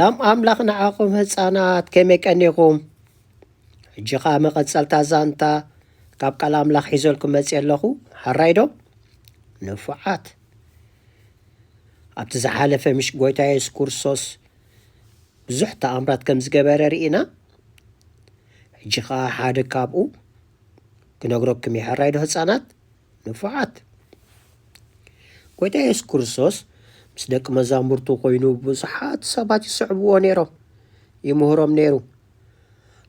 ሰላም ኣምላኽ ንዓኹም ህፃናት፣ ከመይ ቀኒኹም? ሕጂ ኸዓ መቐጸልታ ዛንታ ካብ ቃል ኣምላኽ ሒዘልኩም መፅእ ኣለኹ። ሓራይ ዶ? ንፉዓት። ኣብቲ ዝሓለፈ ምሽ ጎይታ የሱስ ክርስቶስ ብዙሕ ተኣምራት ከም ዝገበረ ርኢና። ሕጂ ኸዓ ሓደ ካብኡ ክነግረኩም እየ። ሕራይ ዶ ህፃናት? ንፉዓት። ጎይታ የሱስ ክርስቶስ ምስ ደቂ መዛሙርቱ ኮይኑ ብዙሓት ሰባት ይስዕብዎ ነይሮም፣ ይምህሮም ነይሩ።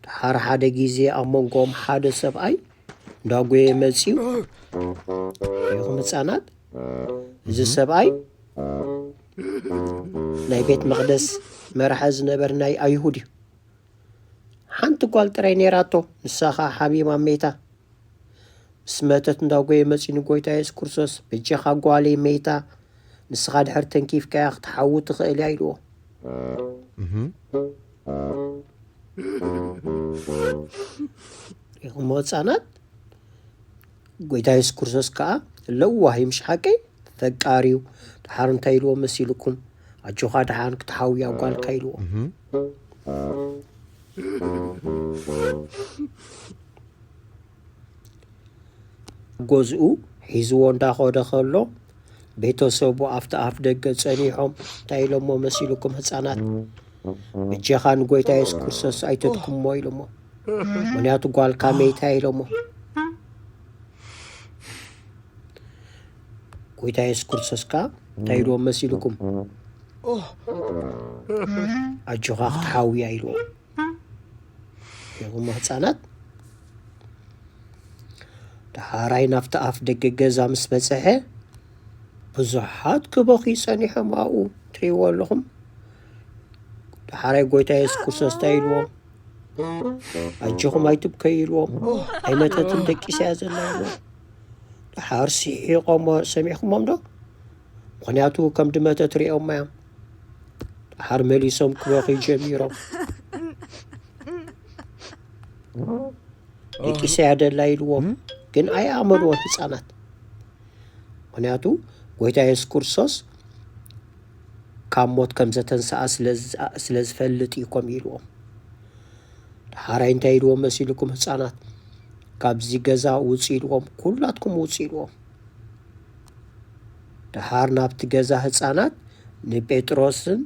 ድሓር ሓደ ግዜ ኣብ መንጎኦም ሓደ ሰብኣይ እንዳጎየ መጺኡ። ሪኢኹም ህፃናት? እዚ ሰብኣይ ናይ ቤት መቕደስ መራሒ ዝነበር ናይ ኣይሁድ እዩ። ሓንቲ ጓል ጥራይ ነይራቶ፣ ንሳ ኸዓ ሓሚማ መይታ። ምስ መተት እንዳጎየ መጺኡ ንጎይታ የሱስ ክርስቶስ፣ በጃኻ ጓለይ መይታ፣ ንስኻ ድሕር ተንኪፍካያ ክትሓዊ ትኽእል እያ ኢልዎ። ሪኢኹሞ ህፃናት? ጎይታ የሱስ ክርስቶስ ከዓ ለዋህ እዩ፣ ምሽ ሓቀይ ፈቃሪ እዩ። ድሓር እንታይ ኢልዎ መሲልኩም? ኣጆኻ ድሓን ክትሓውያ ጓልካ ኢልዎ። ገዝኡ ሒዝዎ እንዳኸደ ከሎ ቤተሰቡ ኣብቲ ኣፍ ደገ ጸኒሖም እንታይ ኢሎሞ መሲልኩም ህፃናት? እጀኻ ንጎይታ የሱስ ክርስቶስ ኣይተድክሞ ኢሎሞ። ምክንያቱ ጓልካ መይታ ኢሎሞ። ጎይታ የሱስ ክርስቶስ ከኣ እንታይ ኢልዎም መሲልኩም? ኣጆኻ ክትሓውያ ኢልዎም። ሪኢኹሞ ህፃናት? ደሓራይ ናብቲ ኣፍ ደገ ገዛ ምስ በፅሐ ብዙሓት ክበኽዩ ፀኒሖም ኣብኡ ትሪእዎ ኣለኹም። ደሓራይ ጎይታ የሱስ ክርስቶስ እንታይ ኢልዎም? ኣጆኹም ኣይትብከዩ ኢልዎም። ኣይመተትን ደቂሳ እያ ዘላ ኢልዎም። ደሓር ስሒቖሞ ሰሚዕኩሞም ዶ? ምኽንያቱ ከም ድመተት ሪኦማ እዮም። ደሓር መሊሶም ክበኽዩ ጀሚሮም። ደቂሳ እያ ደላ ኢልዎም፣ ግን ኣይኣመንዎን ህፃናት። ምኽንያቱ ጎይታ የሱስ ክርስቶስ ካብ ሞት ከም ዘተንስኣ ስለ ዝፈልጥ እዩ ከምኡ ኢልዎም። ደሓራይ እንታይ ኢልዎም መሲልኩም ህፃናት? ካብዚ ገዛ ውፁ ኢልዎም፣ ኩላትኩም ውፁ ኢልዎም። ደሓር ናብቲ ገዛ ህፃናት ንጴጥሮስን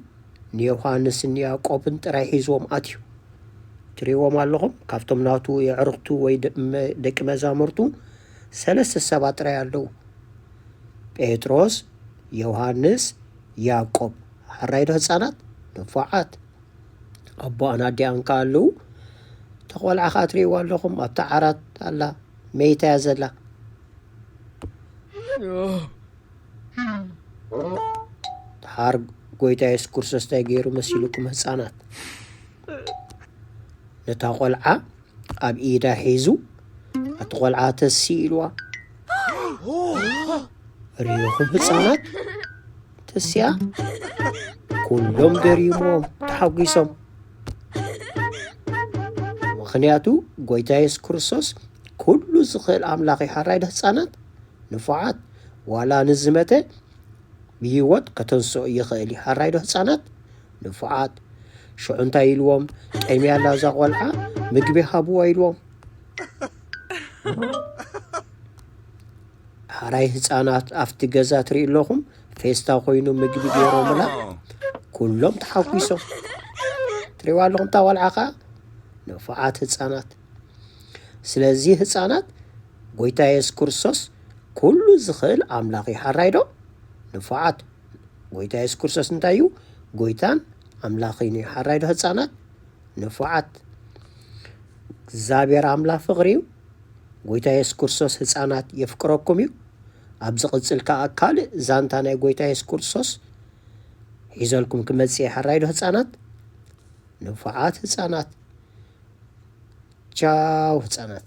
ንዮሃንስን ንያዕቆብን ጥራይ ሒዝዎም ኣትዩ። ትሪእዎም ኣለኹም? ካብቶም ናቱ የዕርኽቱ ወይ ደቂ መዛሙርቱ ሰለስተ ሰባት ጥራይ ኣለዉ። ጴጥሮስ፣ ዮሃንስ፣ ያዕቆብ። ሕራይ ዶ ህፃናት? ንፉዓት። ኣቦኣን ኣዲኣን ከኣ ኣለዉ። እታ ቖልዓ ኸኣ ትርእይዋ ኣለኹም፣ ኣብታ ዓራት ኣላ፣ መይታ እያ ዘላ። ደሓር ጎይታ የሱስ ክርስቶስ እንታይ ገይሩ መሲልኩም ህፃናት? ነታ ቖልዓ ኣብ ኢዳ ሒዙ፣ ኣቲ ቖልዓ ተሲ ኢልዋ። ርኢኹም ህፃናት? ተሲኣ? ኩሎም ገሪሞም፣ ተሓጒሶም። ምኽንያቱ ጎይታ የሱስ ክርስቶስ ኩሉ ዝኽእል ኣምላኽ እዩ። ሕራይ ዶ ህፃናት? ንፉዓት። ዋላ ንዝመተ ብህይወት ከተንስኦ ይኽእል እዩ። ሕራይ ዶ ህፃናት? ንፉዓት። ሽዑ እንታይ ኢልዎም? ጠምያ ኣላ እዛ ቖልዓ፣ ምግቢ ሃብዋ ኢልዎም። ሕራይ ህፃናት ኣብቲ ገዛ ትርኢ ኣለኹም፣ ፌስታ ኮይኑ ምግቢ ገይሮምላ፣ ኩሎም ተሓጒሶም። ትርእይዋ ኣለኹም እታ ቖልዓ ኸዓ? ንፉዓት ህፃናት። ስለዚ ህፃናት፣ ጎይታ የሱስ ክርስቶስ ኩሉ ዝኽእል ኣምላኽ እዩ። ሕራይ ዶ? ንፉዓት። ጎይታ የሱስ ክርስቶስ እንታይ እዩ? ጎይታን ኣምላኽን እዩ። ሕራይ ዶ ህፃናት? ንፉዓት። እግዚኣብሔር ኣምላኽ ፍቕሪ እዩ። ጎይታ የሱስ ክርስቶስ ህፃናት የፍቅረኩም እዩ። ኣብ ዝቕፅል ከኣ ካልእ ዛንታ ናይ ጎይታ የሱስ ክርስቶስ ሒዘልኩም ክመፅእ እየ። ሕራይ ዶ ህፃናት? ንፉዓት ህፃናት። ቻው ህፃናት።